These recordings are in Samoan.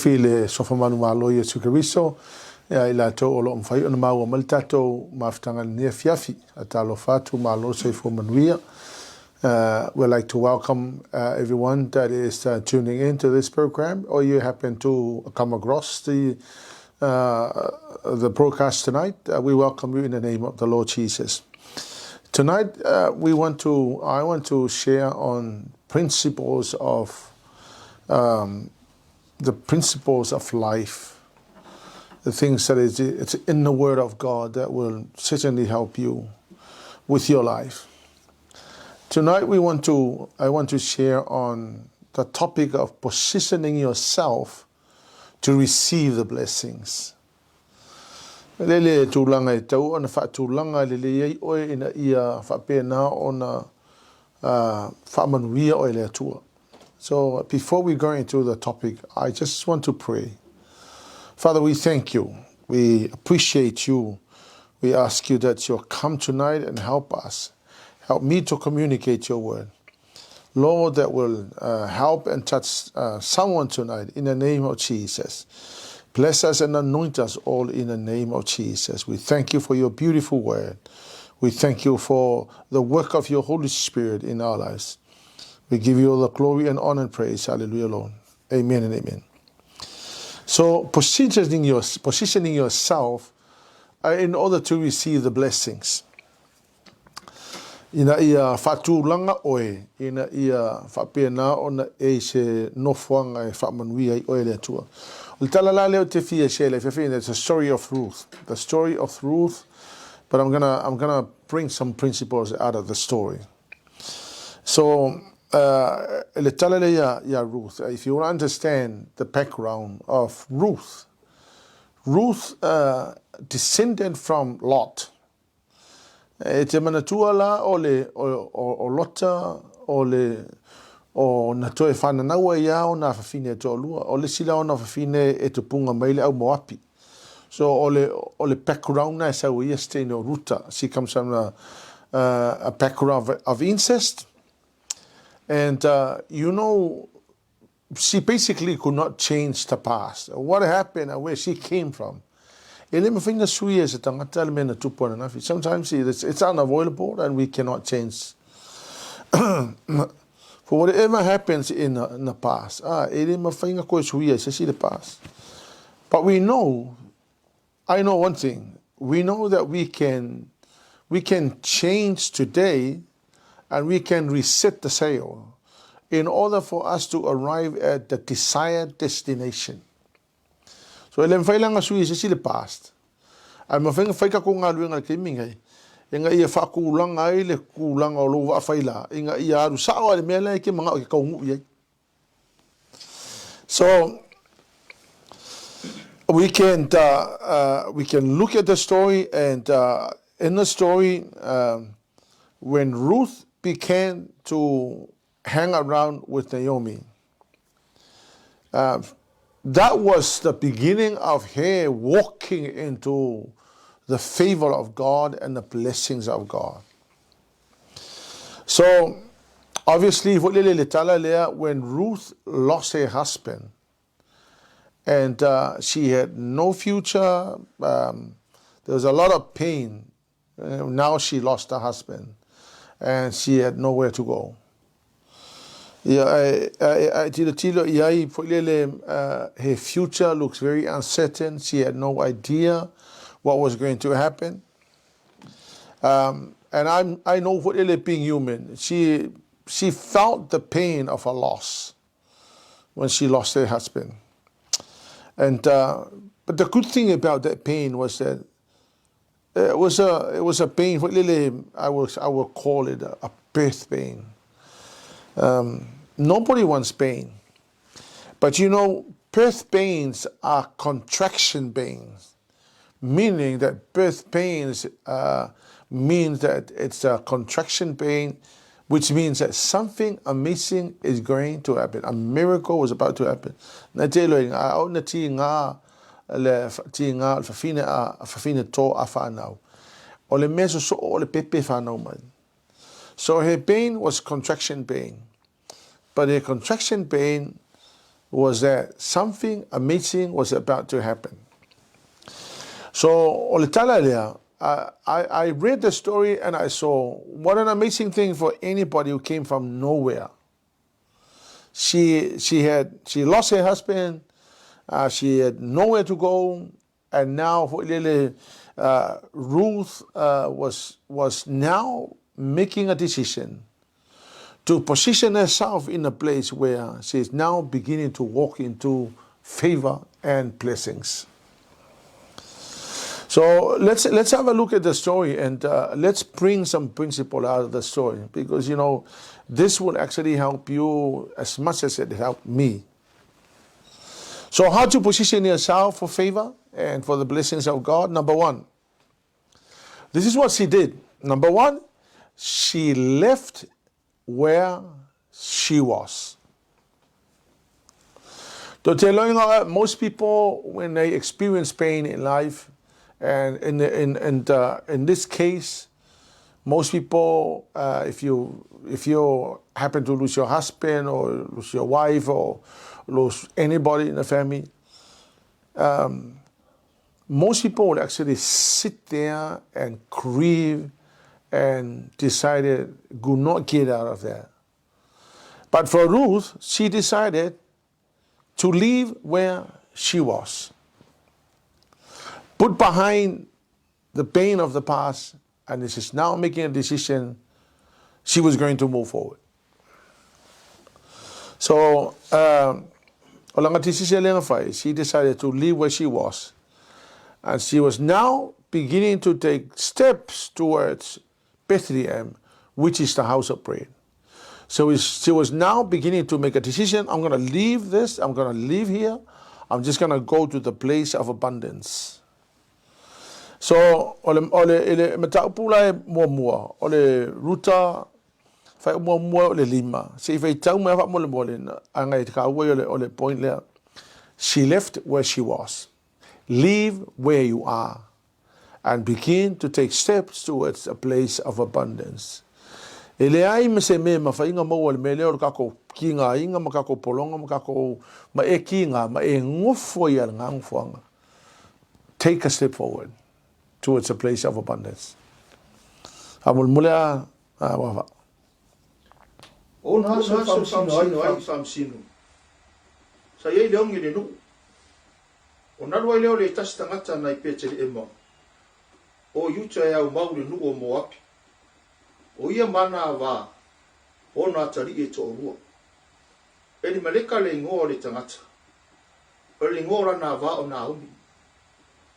Afiafi i le Suafa Manumalo Iesu Keriso, ia i latou o lo o mafai ona maua mai le tatou mafutaga i lenei afiafi. Talofa atu, malo le soifua manuia. We'd like to welcome everyone that is tuning in to this program or you happen to come across the broadcast tonight. We welcome you in the name of the Lord Jesus. Tonight we want to I want to share on principles of the principles of life, the things that is it's in the Word of God that will certainly help you with your life. Tonight we want to I want to share on the topic of positioning yourself to receive the blessings. Lele tulaga e tatau ona faatulaga lelei ai oe ina ia faapena ona faamanuia oe e le Atua. So before we go into the topic, I just want to pray. Father, we thank you. We appreciate you. We ask you that you'll come tonight and help us. Help me to communicate your word. Lord, that will help and touch someone tonight in the name of Jesus. Bless us and anoint us all in the name of Jesus. We thank you for your beautiful word. We thank you for the work of your Holy Spirit in our lives. We give you all the glory and honor and praise. Hallelujah, Lord. Amen and amen. So, positioning yourself in order to receive the blessings. Ina ia faatulaga oe, ina ia faapena ona e i se nofoaga e faamanuia ai oe e le Atua. O le tala la lea ou te fia share i le afiafi, it's a story of Ruth. The story of Ruth, but I'm gonna bring some principles out of the story. So, le tala lea ia Ruth, if you want to understand the background of Ruth, Ruth descended from Lot. E te manatua la o le o Lota o le o na toe whananaua ia o nā fafine e toalua. O le sila o nā fafine e tupunga mai le au Moapi. So o le background na e sau ia stein o Ruta. She comes from a background of incest. And she basically could not change the past. What happened and where she came from. E le mawhai na sui e se tangata le mea na tupu ananafi. Sometimes it's unavoidable and we cannot change. For whatever happens in the past, e le mawhai nga koe sui e se si the past. But we know, I know one thing, we know that we can change today and we can reset the sail in order for us to arrive at the desired destination. So e le mawhai langa sui e se si le past. Ai mawhai nga whai ka ko ngā luenga le taimi ngai. E nga ia whakulanga ai le kulanga o lou vaafai la. I nga ia aru sao ai le mea lea e ke manga o ke kaungu i ai. So we can look at the story, and in the story, when Ruth began to hang around with Naomi, that was the beginning of her walking into the favor of God and the blessings of God. So, obviously, when Ruth lost her husband and she had no future, there was a lot of pain. Now she lost her husband and she had nowhere to go. Ia, e tilo tilo i ai, foi lele, her future looks very uncertain. She had no idea what was going to happen. And I know what lele being human, she felt the pain of a loss when she lost her husband. And but the good thing about that pain was that it was a pain. Foi lele, I will call it a birth pain. Nobody wants pain. But birth pains are contraction pains, meaning that birth pains means that it's a contraction pain, which means that something amazing is going to happen. A miracle is about to happen. Na te lo inga, au na ti ngā le ti ngā le fafine a fafine tō a whanau. O le mea so o le pepe whanau mai. So her pain was contraction pain. But her contraction pain Was that something amazing was about to happen. So, o le tala lea, I read the story and I saw what an amazing thing for anybody who came from nowhere. She lost her husband, she had nowhere to go, and now Ruth was now making a decision to position herself in a place where she is now beginning to walk into favor and blessings. So let's have a look at the story and let's bring some principle out of the story because this will actually help you as much as it helped me. So how to position yourself for favor and for the blessings of God? Number one, this is what she did. Number one, she left where she was. Most people, when they experience pain in life, and in this case, most people, if you happen to lose your husband or lose your wife or lose anybody in the family, most people will actually sit there and grieve and decided do not get out of there. But for Ruth, she decided to leave where she was. Put behind the pain of the past, and this is now making a decision she was going to move forward. So, she decided to leave where she was. And she was now beginning to take steps towards Bethlehem, which is the house of bread. So she was now beginning to make a decision. I'm going to leave this. I'm going to leave here. I'm just going to go to the place of abundance. So, o le mataupu la e muamua, o le Ruta, whai muamua o le lima. Se i whai tau mea wha mo le mo le, anga i te ka ua o le point lea. She left where she was. Leave where you are and begin to take steps towards a place of abundance. E le ai me se me mawhainga maua le mele o le kako ki ngā inga ma kako polonga ma kako ma e ki ngā ma e ngofo i a ngā ngofoanga. Take a step forward towards a place of abundance. A mul mule a wawa. O na aso faamasino ai faamasino. Sa iai le ogi i le nuu. Ona alu ai lea o le tasi tagata nai Peteleema. O Iuta e aumau i le nuu o Moapi. O ia ma ana avā ona atalii e toalua. Elimeleka le igoa o le tagata. O le igoa o lana avā o Naomi.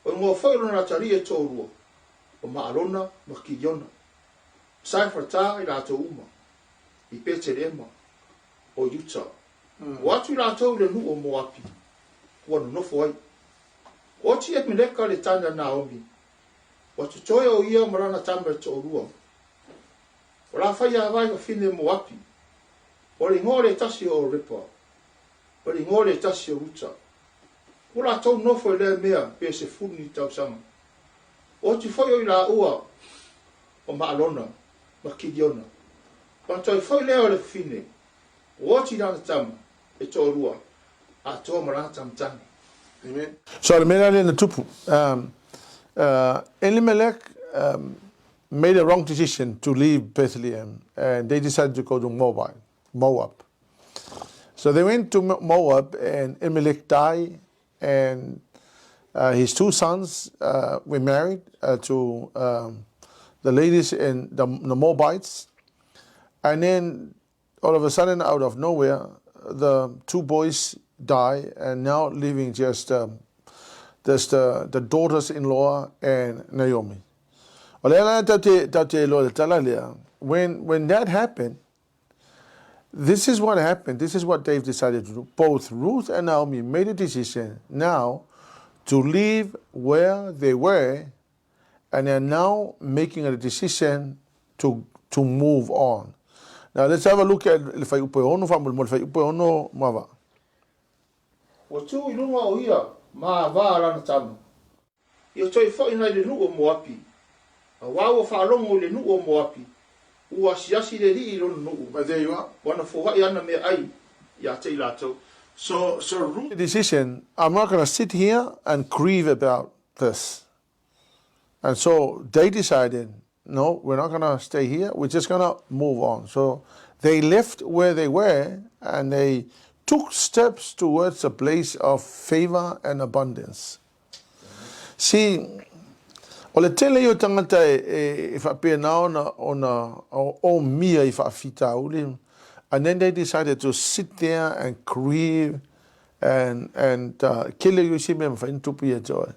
O igoa foi o lona atalii e toalua. O Maalona ma Kiliona. Sa Efrata i latou uma. I Peteleema o Iuta. Ua o atu i latou i le nuu o Moapi. Ua nonofo ai. Ua oti Elimeleka le tane a Naomi. Ua totoe o ia ma lana tama e toalua. O la fai a vai fafine Moapi. O le igoa le tasi o Oripa. O le igoa le tasi o Ruta. Ua latou nofo i lea mea pe 10 ni tausaga. O oti foi o i laua o Maalona ma Kiliona. Ona toe foi lea o le fafine. Ua oti lana tama e toalua. Atoa ma lana tamatane. Amen. So le mea lea na tupu. Elimelech made a wrong decision to leave Bethlehem and they decided to go to Moab. So they went to Moab and Elimelech died and his two sons were married to the ladies in the Moabites. And then all of a sudden, out of nowhere, the two boys die and now leaving just the daughters-in-law and Naomi. O le ala tau te lo le tala lea. When that happened, this is what happened. This is what they've decided to do. Both Ruth and Naomi made a decision now to leave where they were and are now making a decision to move on. Now let's have a look at le fuaiupu e 6 faamolemole fuaiupu e 6 mava. Ua tu i luga o ia ma avā a lana tama. Ia toe foi nai le nuu o Moapi. Auā ua faalogo i le nuu o Moapi. Ua asiasi le Alii i lona nuu. But there you are. Ua na foai ana meaai ia te i latou. So, so Ruth. Decision, I'm not going to sit here and grieve about this. And so they decided, no, we're not going to stay here. We're just going to move on. So they left where they were and they took steps towards a place of favor and abundance. See, o le tele ia o tagata e, e faapena ona, ona omia i faafitauli, and then they decided to sit there and grieve and, and uh, kele i isi mea mawhai tupu ia te oe.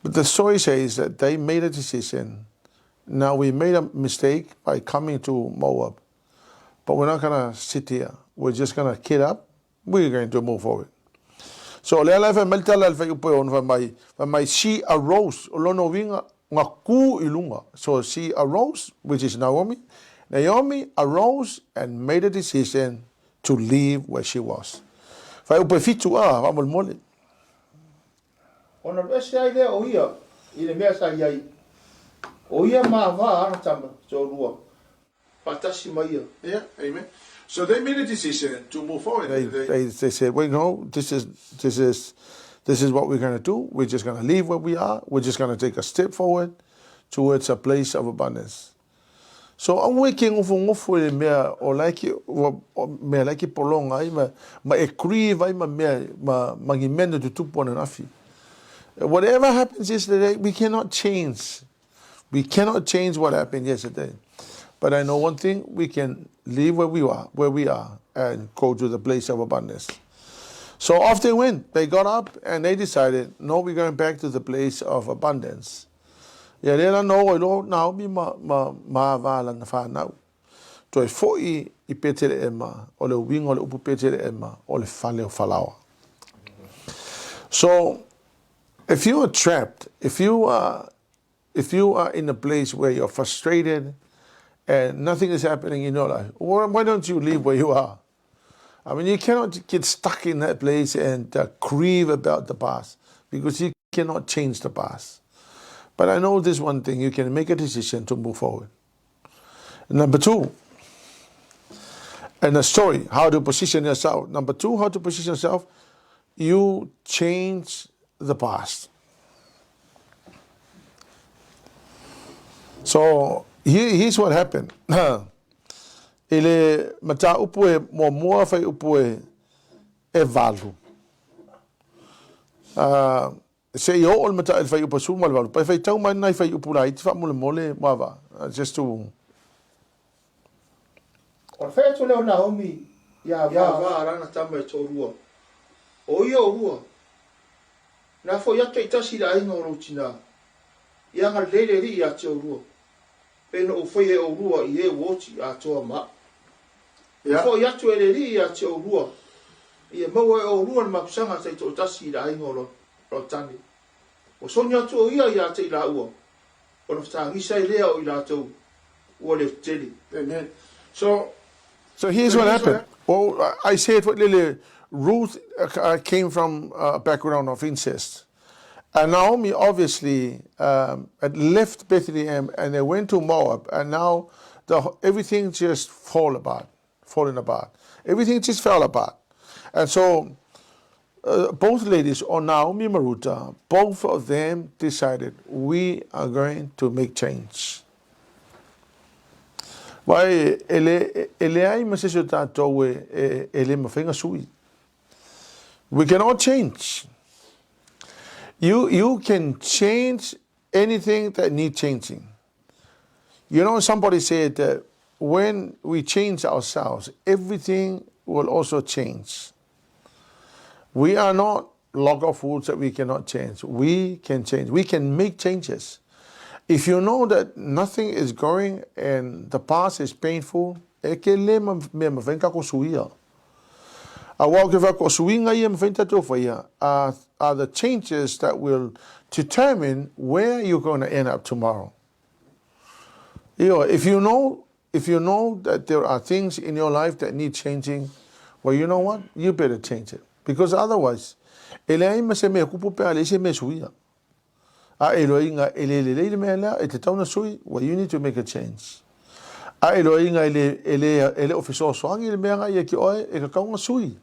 But the story says that they made a decision. Now we made a mistake by coming to Moab, but we're not going to sit here. We're just going to get up. We're going to move forward. So o lea la e fai mai le tala a le fuaiupu e ono fai mai, fai mai she arose, o lona uiga na ku i luga. So she arose, which is Naomi. Naomi arose and made a decision to leave where she was. Fuaiupu e fitu a, faamolemole. Ona alu ese ai lea o ia i le mea sa i ai, o ia ma va ana tama toalua, faatasi ma ia. Yeah, amen. So they made a decision to move forward. They, they, they said, well, no, this is, this is, this is what we're going to do. We're just going to leave where we are. We're just going to take a step forward towards a place of abundance. So aua e ke ngofongofo i le mea o la e ke, mea la e ke polonga ai ma, ma e grieve ai ma mea, ma, ma ngi mea na tutupu ananafi. Whatever happens yesterday, we cannot change. We cannot change what happened yesterday. But I know one thing, we can leave where we are, where we are and go to the place of abundance. So off they went. They got up and they decided, no, we're going back to the place of abundance. Ia lea la na oo ai loa Naomi ma, ma, ma ava lana fanau. Toe foʻi i Peteleʻema, o le uiga o le upu Peteleʻema, o le fale o Falaoa. So, if you are trapped, if you are, if you are in a place where you're frustrated and nothing is happening in your life, why don't you leave where you are? I mean, you cannot get stuck in that place and uh, grieve about the past because you cannot change the past. But I know this one thing you can make a decision to move forward. Number two, and the story, how to position yourself. Number two, how to position yourself, you change the past. So here, here's what happened. I le mataupu e muamua fuaiupu e e valu. Uh, se i oo le mata i le fuaiupu 18, pai faitau mai nai fuaiupu laiti faamolemole Moava, uh, just to Ona fai atu lea o Naomi iā Va lana tama e toalua, O ia o lua, na foi atu e tasi i le aiga o lou tinā, ia agalelei le Alii ia te oulua. Pei ona ou faia e ʻolua i e ua oti atoa ma aʻu. E foʻi atu e le Alii ia te ʻolua, ia maua e ʻolua le mapusaga taitoʻatasi i le aiga o Lotane. Ua sogi atu ʻo ia iā te i lāua, ona fatagisa ai lea o i latou ua le tetele. Amen. So, so here's what happened. Well, I said, lele, Ruth uh, came from a background of incest. And Naomi obviously um, had left Bethlehem and they went to Moab, and now the, everything just fall apart, falling apart. Everything just fell apart. And so uh, both ladies, or Naomi Maruta, both of them decided we are going to make change. Vai e le, e leai ma se isi o tatou e, e, e le mawhai nga sui. We cannot change. You, you can change anything that need changing. You know, somebody said that when we change ourselves, everything will also change. We are not log of foods that we cannot change. We can change. We can make changes. If you know that nothing is going and the past is painful, e ke le mea mawhai ka ko suia. Aua o ke whakaosuinga ia mawhai tatou whaia are, are the changes that will determine where you're going to end up tomorrow. Io, if you know if you know that there are things in your life that need changing, well, you know what? You better change it. Because otherwise, e leai ma se mea kupu pe a le se mea suia. A e loa inga e le lelei le mea lea, e te tau na sui, well, you need to make a change. A e loa inga e le, e le, e le o fesoasoangi le mea nga ia ki oe, e ka kaunga sui.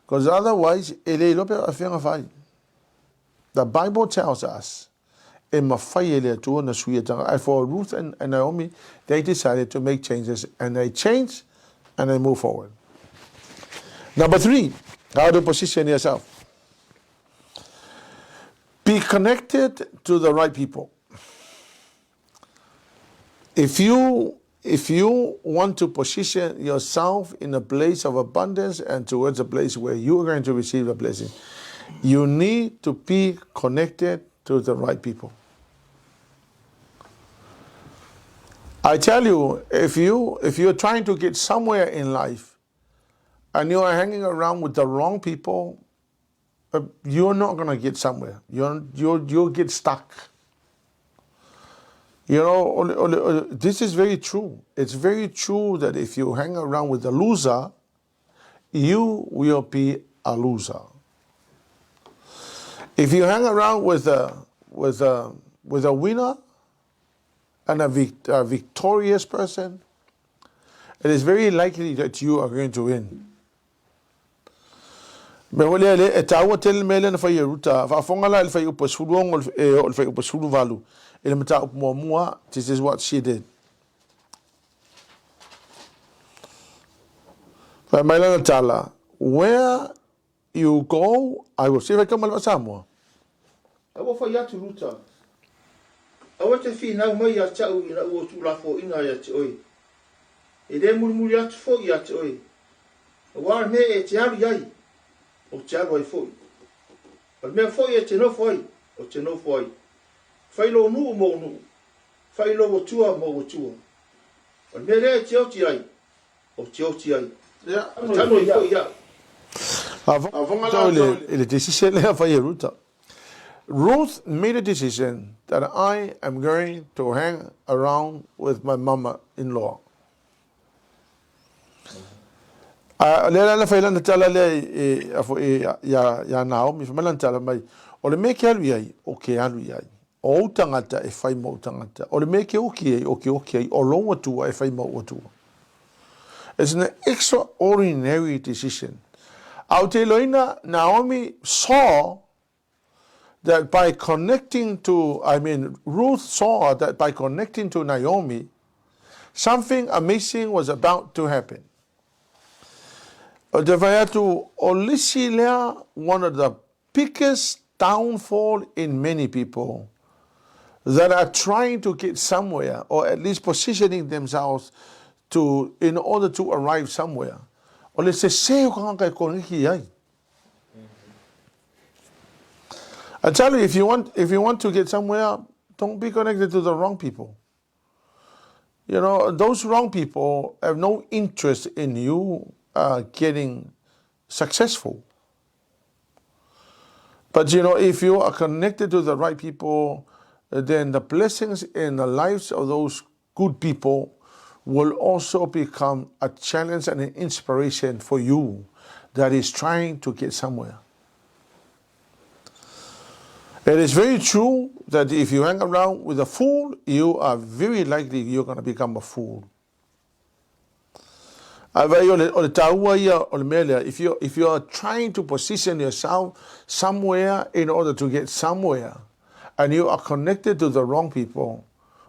Because otherwise, e le iloa pe faafefea ona fai. The Bible tells us, e mafai e le Atua ona suia tagata. And for Ruth and, and Naomi, they decided to make changes and they changed and they move forward. Number three, how to position yourself. Be connected to the right people. If you if you want to position yourself in a place of abundance and towards a place where you are going to receive a blessing, you need to be connected to the right people. I tell you, if you if you're trying to get somewhere in life and you are hanging around with the wrong people, uh, you're not going to get somewhere. You're, you'll, you'll get stuck. You know, this is very true. It's very true that if you hang around with a loser, you will be a loser. If you hang around with a, with a, with a winner and a, vic, a victorious person, it is very likely that you are going to win. Mea foi lea, e taua tele le mea lea na fai e Ruta. Faafofoga la i le fuaiupu e 16 e oo i le fuaiupu e 18 i le mataupu muamua, this is what she did. Fai mai lana tala, where you go, I will. Se fai kau ma le vaa-Samoa. A ua fai atu Ruta, Aua e te finau mai ia te au ina ua ou tuulafoaiina ia te oe. E le mulimuli atu foi ia te oe, aua le mea e te alu i ai, ou te alu ai foi. O le mea foi e te nofo ai, ou te nofo ai. Fai lou nuu mou nuu, fai lou atua mou atua. O le mea lea e te oti ai, ou te oti ai. E tanu ai foi iaʻu. Faafofoga i le decision lea fai e Ruta. Ruth made a decision that I am going to hang around with my mama-in-law. A lea la na fai lana tala lea i, i, i, ia Naomi, fai mai lana tala mai, o le mea ke alu i ai, o ke alu i ai. O ou tagata e fai ma ou tagata. O le mea ke oki ai, o ke oki ai. O lou Atua e fai ma ou Atua. It's an extraordinary decision. A ou te iloaina, Naomi saw that by connecting to, I mean, Ruth saw that by connecting to Naomi, something amazing was about to happen. O te whai atu, o lisi lea, one of the biggest downfall in many people that are trying to get somewhere or at least positioning themselves to in order to arrive somewhere. O le sese o ka tagata e koneki ai. I tell you, if you want, if you want to get somewhere, don't be connected to the wrong people. You know, those wrong people have no interest in you uh, getting successful. But you know, if you are connected to the right people, then the blessings in the lives of those good people will also become a challenge and an inspiration for you that is trying to get somewhere. It is very true that if you hang around with a fool, you are very likely you're going to become a fool. Ae vaai, o le, o le taua ia o le mea lea, if you, if you are trying to position yourself somewhere in order to get somewhere, and you are connected to the wrong people,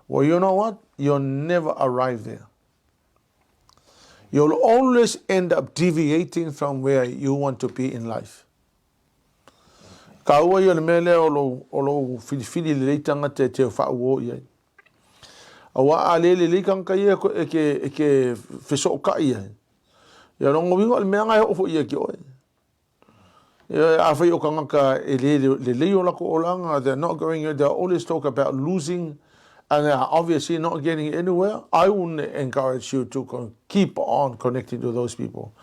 well, you know what? You'll never arrive there. You'll always end up deviating from where you want to be in life. Taua ia o le mea lea o lou, o lou filifili lelei tagata e te whaauo i ai. Aua a le lelei tagata ia e ke, e ke fesootai ai. Ia lona uiga o le mea na e oo foi ia ki oe. Ia, afai o tagata e le lelei o latou olaga, they're not going, they always talk about losing and they are obviously not getting anywhere, I wouldn't encourage you to keep on connecting to those people.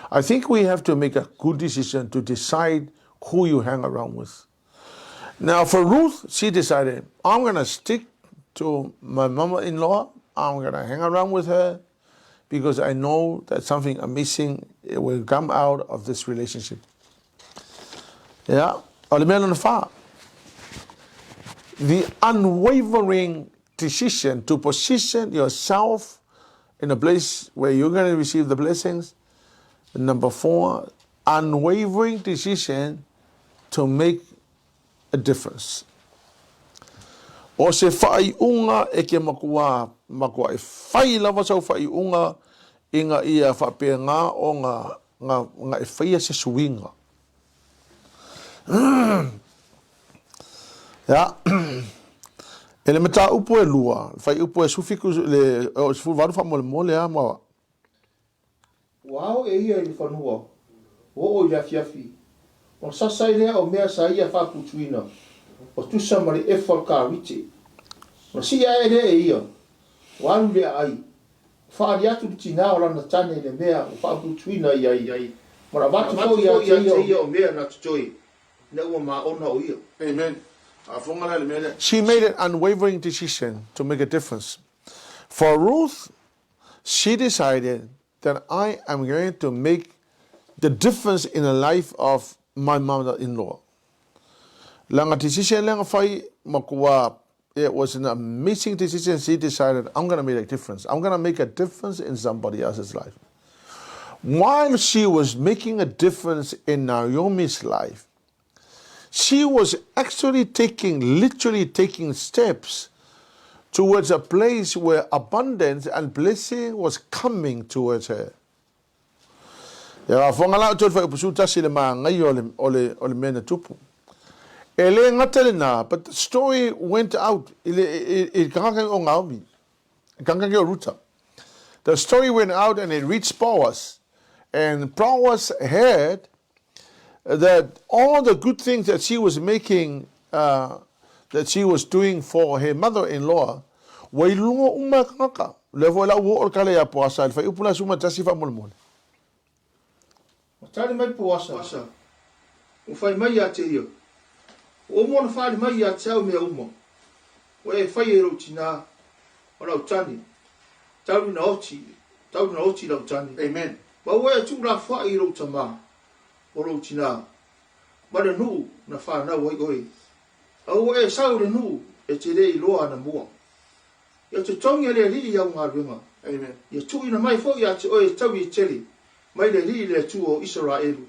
I think we have to make a good decision to decide who you hang around with. Now, for Ruth, she decided, I'm going to stick to my mama-in-law. I'm going to hang around with her because I know that something amazing will come out of this relationship. Yeah. O le mea lona wha. The unwavering decision to position yourself in a place where you're going to receive the blessings. Number four, unwavering decision to make a difference. O se faaiuga e ke makuā makuaʻi fai lava sau faaiuga ina ia faapena ona nga, nga e faia se suiga. Ia, e le mataupu e lua, le faaiupu e 17, le 18 faamolemole a ma Ua ao e ia i le fanua, ua oo i le afiafi, ona sasa ai lea o mea sa ia faaputuina, ua tusa ma le efa o le karite. Ona sii ae lea e ia, ua alu i le aai, ua faaali atu le tinā o lana tane i le mea ua faaputuina i ai, ma le avatu foi ia te ia o mea na totoe, ina ua maona o ia. Amen. Faafofoga la i le mea lea. She made an unwavering decision to make a difference. For Ruth, she decided that I am going to make the difference in the life of my mother-in-law. Langa decision lea na fai matua it was an amazing decision. She decided, I'm going to make a difference. I'm going to make a difference in somebody else's life. While she was making a difference in Naomi's life, she was actually taking, literally taking steps towards a place where abundance and blessing was coming towards her. Ia faafofoga la outou i le fuaiupu 11 i le magaia o le, o le, o le mea na tupu. E le gata lena, but the story went out i le, i, i, i tagata o Naomi, i tagata o Ruta. The story went out and it reached Boaz. And Boaz heard that all the good things that she was making, uh, that she was doing for her mother-in-law, ua iloa uma e kanaka. Lea foi la ua oo le kale ia Poasa i le fuaiupu la 11 faamolemole. Ua tali mai Poasa, ua fai mai ia te ia, Ua uma ona faaali mai ia te au mea uma, ua e faia i lou tinā, o lau tane, talu ina oti, talu ina oti lau tane. Amen. Ma ua e tuulafoai i lou tamā, o lou tinā, ma le nuu na fanau ai oe. A ua e sau i le nuu e te le iloa anamua. Ia totogi e le Alii i au galuega. Amen. Ia tuuina mai foi ia te oe taui e tele mai le Alii le Atua o Isaraelu.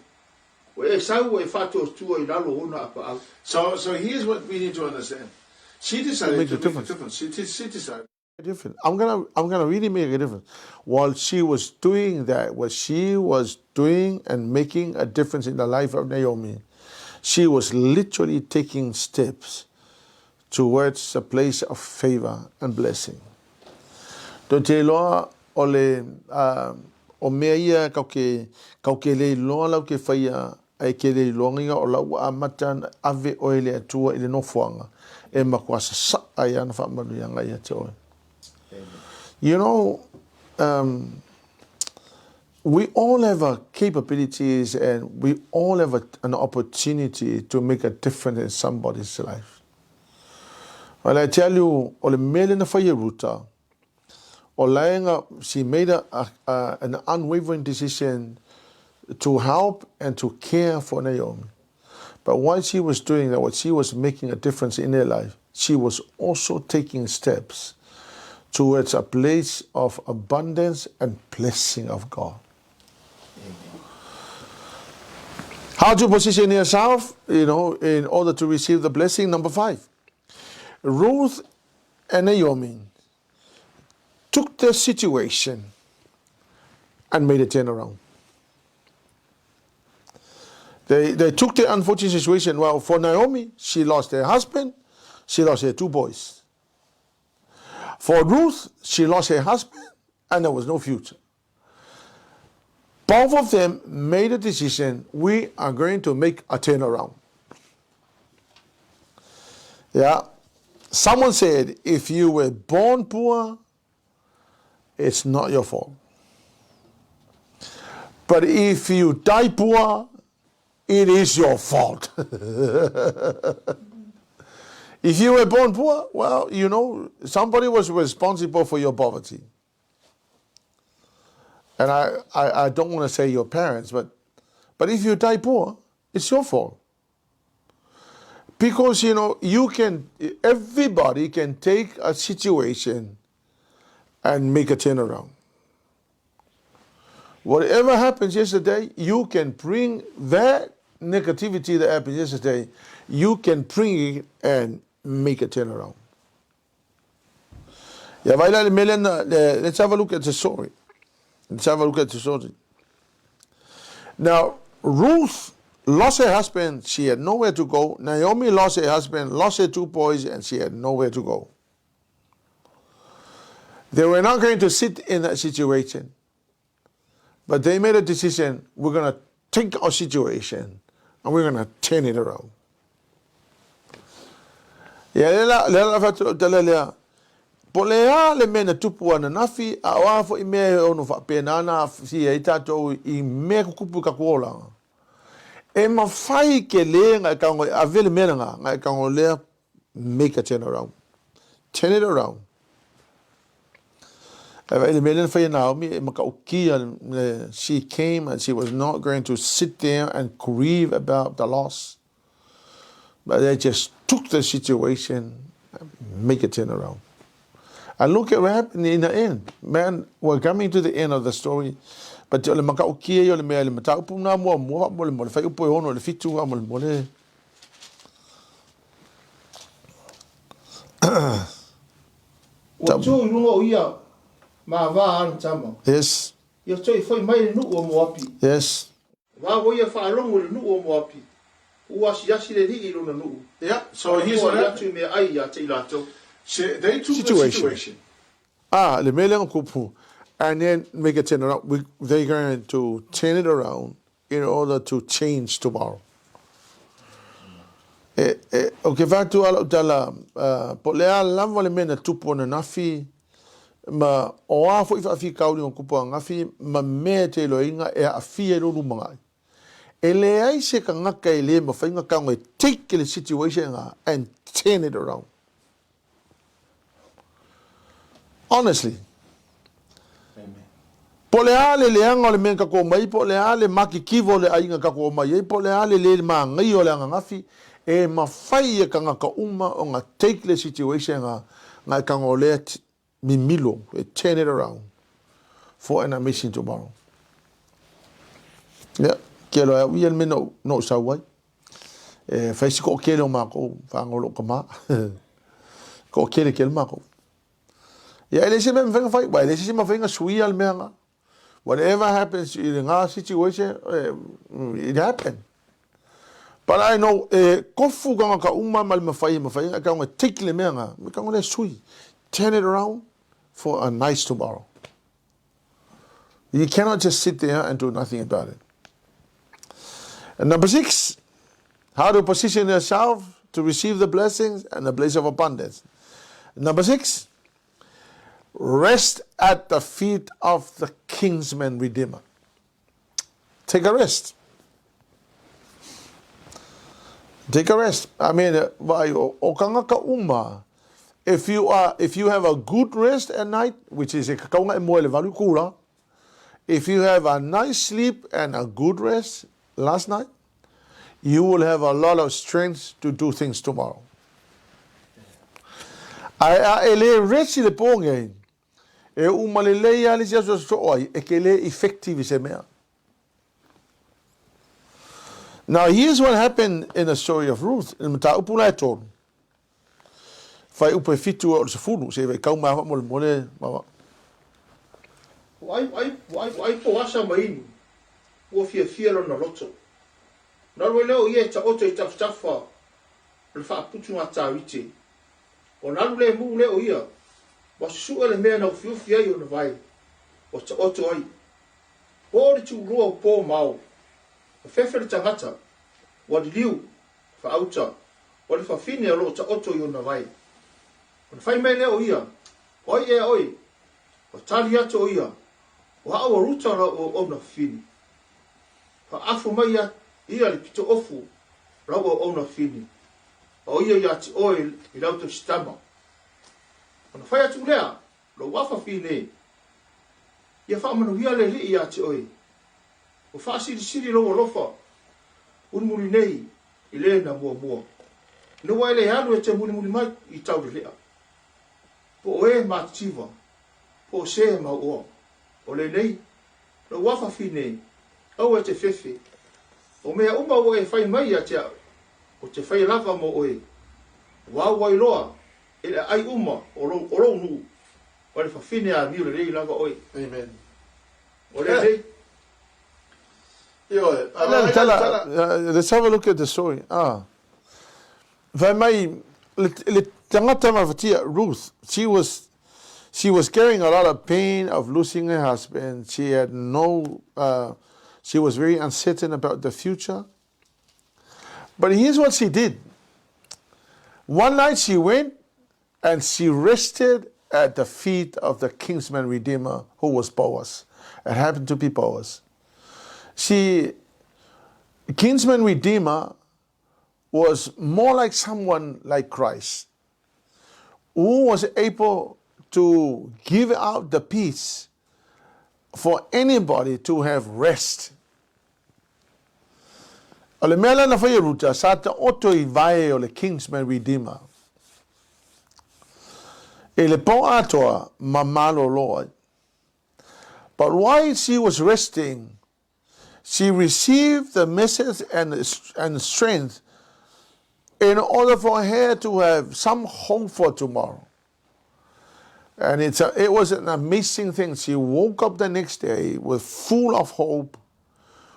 Ua e sau ua e faatuatua i lalo o ona apaau. So, so here's what we need to understand. She decided to make a difference. difference. She, she decided difference. I'm gonna I'm gonna really make a difference. While she was doing that, what she was doing and making a difference in the life of Naomi, she was literally taking steps towards a place of favor and blessing. Tou te iloa o le, uh, o mea ia kau ke, kau ke le iloa lau ke whaia, ai ke le iloa o lau ua amata na ave oe le Atua i le nofoaga e matua sasaa ai ana faamanuiaga ia te oe. You know, um, we all have a capabilities and we all have a, an opportunity to make a difference in somebody's life. Well, I tell you, o le mea lea na fai e Ruta, o lae she made a, a, a, an unwavering decision to help and to care for Naomi. But while she was doing that, what she was making a difference in her life, she was also taking steps towards a place of abundance and blessing of God. How to position yourself, you know, in order to receive the blessing. Number 5. Ruth and Naomi took the situation and made a turnaround. They, they took the unfortunate situation. Well, for Naomi, she lost her husband, she lost her two boys. For Ruth, she lost her husband, and there was no future. Both of them made a decision we are going to make a turnaround. Yeah. Someone said, if you were born poor, it's not your fault. But if you die poor, it is your fault. if you were born poor, well, you know, somebody was responsible for your poverty. And I, I, I don't want to say your parents, but, but if you die poor, it's your fault. Because, you know, you can, everybody can take a situation and make a turnaround. Whatever happens yesterday, you can bring that negativity that happened yesterday, you can bring it and make a turnaround. Ia vai la le mea lea na, let's have a look at the story. Let's have a look at the story. Now, Ruth lost her husband, she had nowhere to go. Naomi lost her husband, lost her two boys, and she had nowhere to go. They were not going to sit in that situation. But they made a decision, we're going to take our situation and we're going to turn it around. Ia le la, le la whatu o tala lea, po le a le mea na tupu ananafi, a o a fo'i mea e ono whaapena ana aafia ai tatou i mea kukupu i kaku olaga. E mawhai ke le nga e kaongo e ave le mea na nga, nga e kaongo lea make a turn around. Turn it around. E vai le mea lea na whai e Naomi e makaukia le, she came and she was not going to sit there and grieve about the loss. But they just took the situation and make a turn around. And look at what happened in the end. Man, we're coming to the end of the story. But o le makaukia ia o le mea le mataupu na mua mua mo le mo le whai upo e ono le fitu mo le mo le Ua tu i luga o ia ma va ana tama. Yes. Ia toe foi mai le nuu o Moapi. Yes. Va ua ia faalogo i le nuu o Moapi, ua asiasi le alii i lona nuu. Yeah, so here's what happened. Ua atu i meaai ia te i latou. They took the situation. Ah, le mea lea na kupu. And then make a turn around. We, they're going to turn it around in order to change tomorrow. E, e, o ke whātu ala o tala, uh, po le a lava le mea na tupu ananafi, ma o a foi whaawhikauri o kupu angafi, ma mea te iloinga e aafia i lo lumangai. E leai se kangaka e le mawhai nga kaonga e take le situation nga and turn it around. Honestly. Po le a le leaga o le mea na tatou omai ai, po o le a le makikiva o le aiga na tatou omai ai, po o le a le le magaia o le ananafi, e mafai e tagata uma ona take le situation na na e tago lea mimilo, e turn it around for an amazing tomorrow. Ia, ke aloha e au ia le mea na ou sau ai. E fai si toʻatele o makou whanau o loʻu tama. Toʻatele tele makou. Ia, e leai se mea e mafai ona fai, ua e leai se isi mafai ona suia le mea na. Whatever happens i lena situation, it happen. But I know, e kofu tagata uma ma le mafai e mafai ona e tago e take le mea na, me tago lea sui. Turn it around for a nice tomorrow. You cannot just sit there and do nothing about it. And number 6, how to position yourself to receive the blessings and the place of abundance. Number 6, rest at the feet of the kinsman redeemer. Take a rest. Take a rest. I mean, vai, o, o kangaka uma, if you are, if you have a good rest at night, which is e kakaunga e moe le valu kula, if you have a nice sleep and a good rest last night, you will have a lot of strength to do things tomorrow. Ae a e le rest i le pō nei, e uma lelei lava le isi aso e sosoo ai, e ke le effective i se mea. Now, here's what happened in the story of Ruth, i le mataupu la e tolu. Fuaiupu e 7 e o le 10, se i vaitau mai lava faamolemole, Maua. Ua ai, ua ai, ua ai, ua ai Poasa ma inu, ua fiafia lona loto. Ona alu ai lea o ia e taoto i tafatafa o le faaputu gatāuite. Ona alu lemu lea o ia, ua susuʻe le mea na ufiufi ai ona vae, ua taoto ai. Po le tuulua o po ma ao, ua fefe le tagata, ua liliu, faauta, o le fafine o lo o taoto i ona vae. Ona fai mai lea o ia, O ai ea oe? Ua tali atu o ia, O au o Ruta lau auauna fafine. Faaafo mai ia ia le pito ofu o lau auauna fafine, a o ia ia te oe i lau tausitama. Ona fai atu lea, Lou afa fafine, ia faamanuia le Alii ia te oe. Ua faasilisili lou alofa mulimuli nei i le na muamua. Ina ua e le alu e te mulimuli mai i taulelea. Po o e matitiva, po o se mauoa. O lenei, Lou afafine, aua e te fefe. O mea uma ua e fai mai ia te au, ou te faia lava mo oe. Ua au ai loa e le aai uma o lou, o lou nuu, o le fafine amio lelei lava oe. Amen. O lenei. Ioe. Le tala, let's have a look at the story. Ah. Fai mai, le, le tagata mafatia, Ruth, she was, she was carrying a lot of pain of losing her husband. She had no, she was very uncertain about the future. But here's what she did. One night she went and she rested at the feet of the kinsman redeemer who was Boaz. It happened to be Boaz. She, kinsman redeemer was more like someone like Christ, who was able to give out the peace for anybody to have rest. O le mea lea na fai e Ruta, sa taoto i vae o le Kingsman Redeemer. I le po atoa ma malolo ai. But while she was resting, she received the message and, and strength in order for her to have some hope for tomorrow. And it's a, it was an amazing thing. She woke up the next day with full of hope,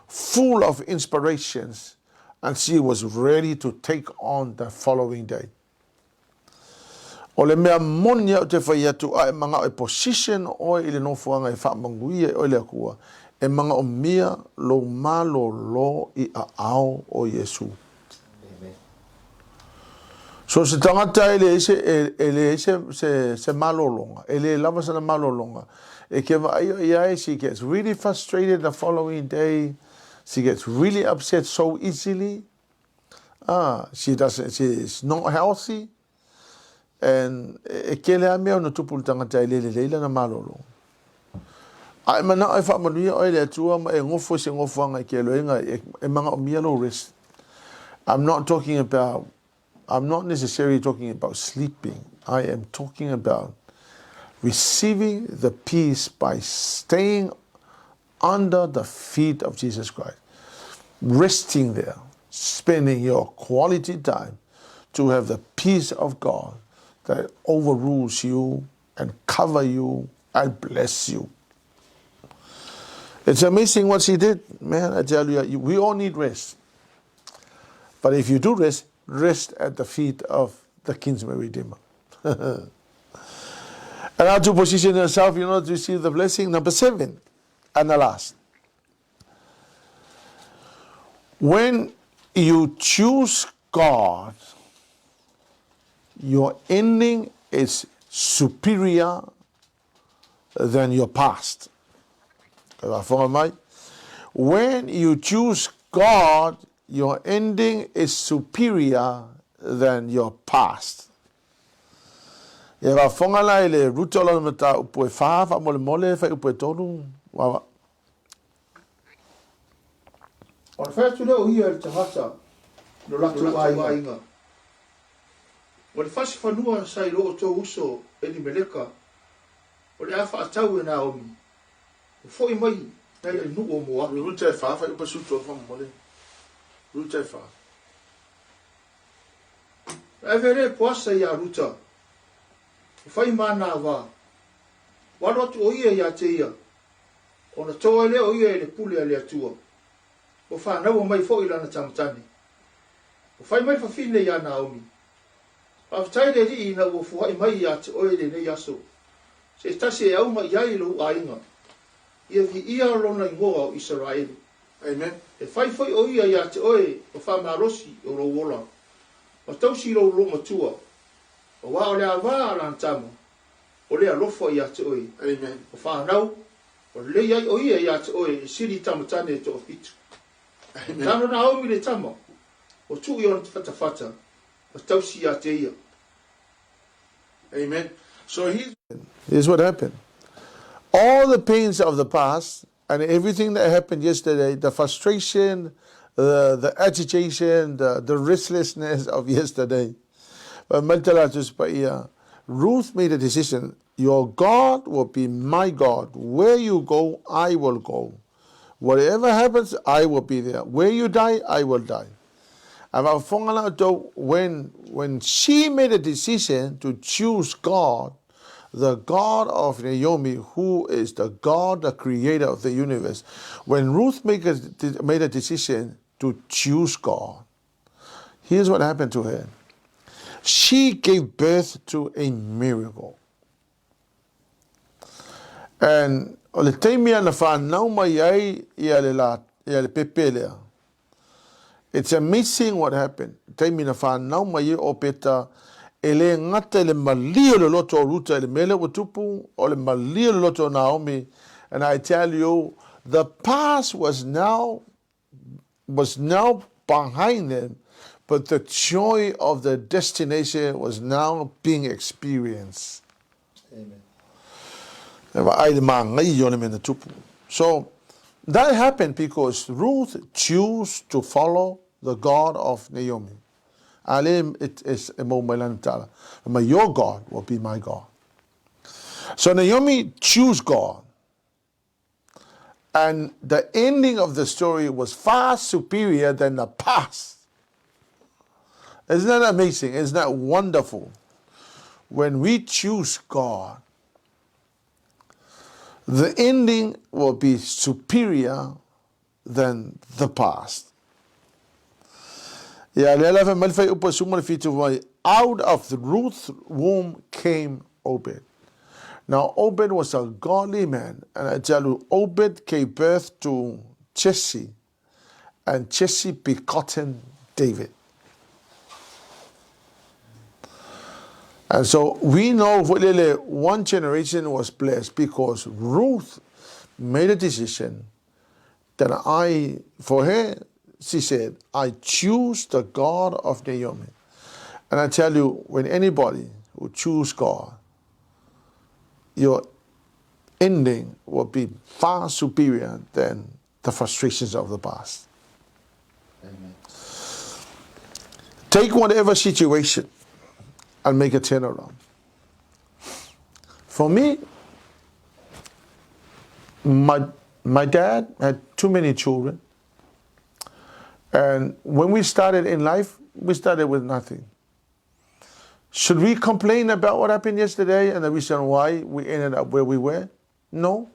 full of inspirations, and she was ready to take on the following day. O le mea moni au te whai atu a e mangao e position oe i le nofoanga e whaamanuia i oe le Atua, e mangaomia lou malolo i aao o Iesu. So se tagata e leai se, e, e leai se, se, se malologa, e le lava sana malologa, e ke vaai o iai, she gets really frustrated the following day, she gets really upset so easily, ah, she doesn't, she is not healthy, and e kele a mea ona tupu le tagata e le lelei lana malolo. A e manao e faamanuia oe le Atua ma e gofo i se gofoaga i ke eloega e, e magaomia lou rest. I'm not talking about, I'm not necessarily talking about sleeping. I am talking about receiving the peace by staying under the feet of Jesus Christ. Resting there, spending your quality time to have the peace of God that overrules you and cover you and bless you. It's amazing what she did. Man, I tell you, we all need rest. But if you do rest, rest at the feet of the kinsman redeemer. and how to position yourself in order to receive the blessing. Number seven, and the last. When you choose God, your ending is superior than your past. When you choose God, your ending is superior than your past. Ia faafofoga la i le Ruta o lana mataupu e whā faamolemole fuaiupu e tolu. Wawa. Ona fai atu lea o ia i le tagata no latou aiga. O le fasi fanua sa i lo outou uso Elimeleka, o le a faatau e Naomi, ua foi mai nai le nuu o Moapi. Ruta e whā fuaiupu 13 faamolemole. Ruta e whā. Na ave lea e Poasa iā Ruta, ua fai ma nā wā. Ua alu atu ʻo ia iā te ia, ona tō ai lea o ia i le pule a le Atua. Ua fānaua mai foʻi lana tamatane. Ua fai mai le fafine iā Naomi, Faafetai le Alii ina ua fuaʻi mai iā te oe i lenei aso, se tasi e auga i ai lou aiga. Ia viia lona igoa o Isaraelu. Amen. E fai foi ʻo ia iā te oe ma faamalosi o lou ola, ma tausi lou loomatua, auā o le avā a lana tama, o le alofa iā te oe. Amen. O whānau, o lelei ai ʻo ia iā te oe e sili tamatane e toafitu. Amen. Tano Naomi le tama, o tuu i ona fatafata, ma tausi iā te ia. Amen. So he Here's what happened. All the pains of the past and everything that happened yesterday, the frustration, the, the agitation, the, the restlessness of yesterday. Ruth made a decision. Your God will be my God. Where you go, I will go. Whatever happens, I will be there. Where you die, I will die. A faafofoga la outou, when, when she made a decision to choose God, the God of Naomi, who is the God, the creator of the universe, when Ruth make a, made a decision to choose God, here's what happened to her. She gave birth to a miracle. And o le taimi na whanau mai ai ia le, la, ia le pepe lea. It's amazing what happened. Taimi na whanau mai ai o Peta, e le gata i le malie o le loto o Ruta i le mea lea ua tupu, o le malie o le loto o Naomi. And I tell you, the past was now was now behind them, but the joy of the destination was now being experienced. Amen. E vaai le māngai o le mea na tupu. So, that happened because Ruth chose to follow the God of Naomi. A le e mau mai lana tala. Ma your God will be my God. So Naomi chose God. And the ending of the story was far superior than the past. Isn't that amazing? Isn't that wonderful? When we choose God, the ending will be superior than the past. Ia, lea la fai mai le fuaiupu 17 mai, out of the Ruth's womb came Obed. Now Obed was a godly man, and I tell you, Obed gave birth to Jesse, and Jesse begotten David. And so we know lele, one generation was blessed because Ruth made a decision that I, for her, she said, I choose the God of Naomi. And I tell you, when anybody who choose God, your ending will be far superior than the frustrations of the past. Amen. Take whatever situation and make a turnaround. For me, my, my dad had too many children. And when we started in life, we started with nothing. Should we complain about what happened yesterday and the reason why we ended up where we were? No.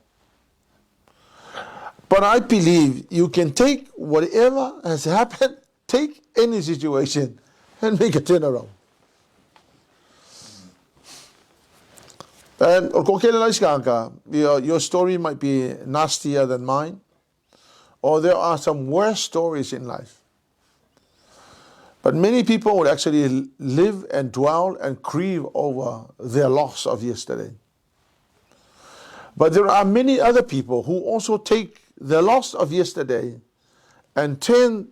But I believe you can take whatever has happened, take any situation, and make a turnaround. And your, your story might be nastier than mine, or there are some worse stories in life. But many people would actually live and dwell and grieve over their loss of yesterday. But there are many other people who also take the loss of yesterday and turn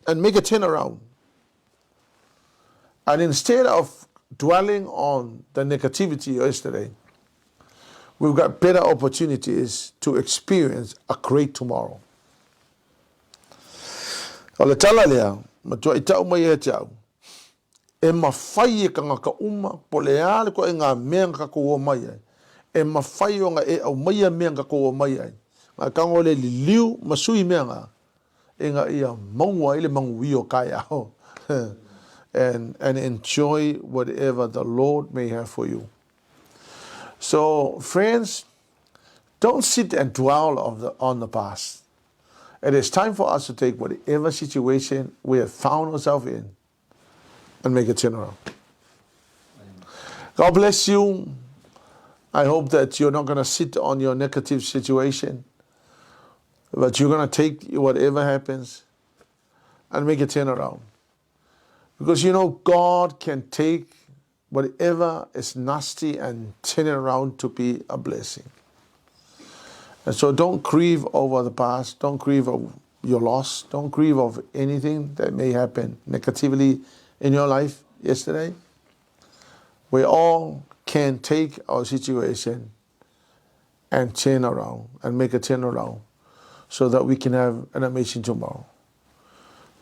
and make a turnaround. And instead of dwelling on the negativity of yesterday, we've got better opportunities to experience a great tomorrow. O le tala lea, matuai tau mai ia te au, e mafai e kangaka uma, po o le a le koʻaiga mea na kakou o mai ai, e mafai ona e aumaia mea na kakou o mai ai, na tago le liliu ma sui mea na, ina ia maua ai le manuia o taeao and, and enjoy whatever the Lord may have for you. So, friends, don't sit and dwell of the, on the past. It is time for us to take whatever situation we have found ourselves in and make a turnaround. God bless you. I hope that you're not going to sit on your negative situation, but you're going to take whatever happens and make a turnaround. Because you know, God can take whatever is nasty and turn it around to be a blessing. And so don't grieve over the past, don't grieve over your loss, don't grieve of anything that may happen negatively in your life yesterday. We all can take our situation and turn around and make a turnaround so that we can have an amazing tomorrow.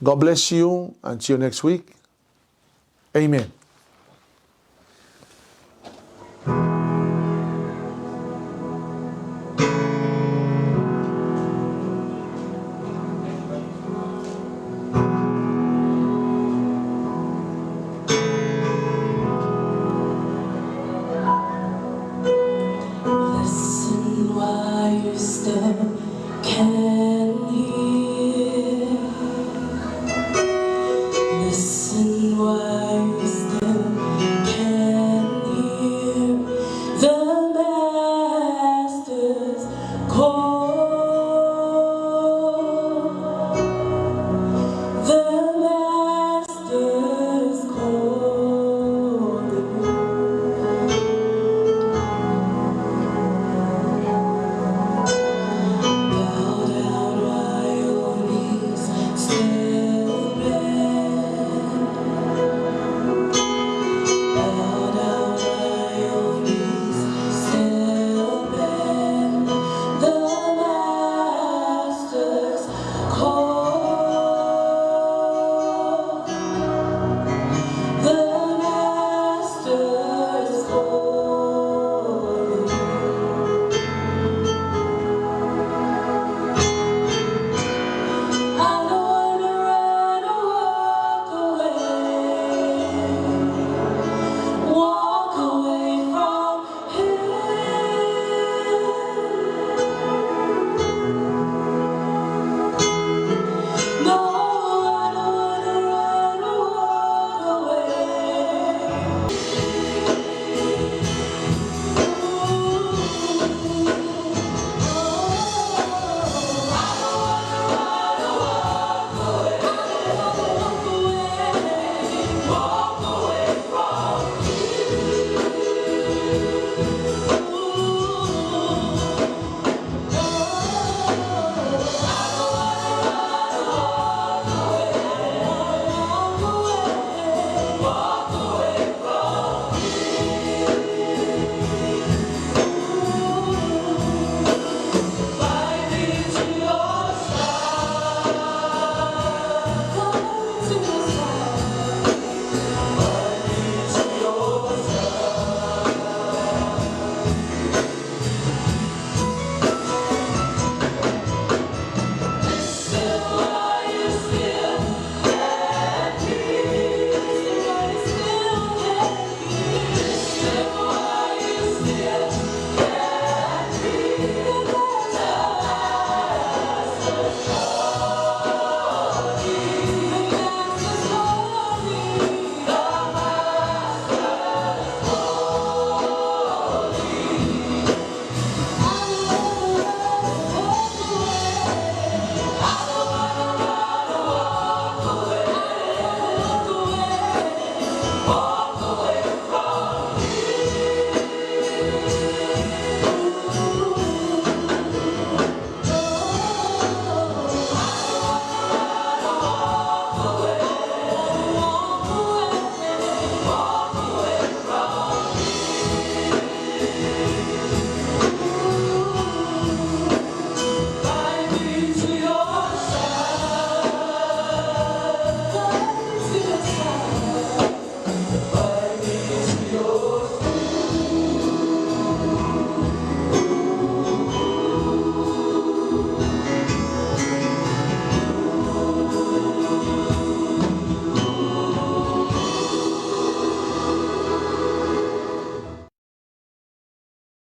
God bless you. Until next week. Amen.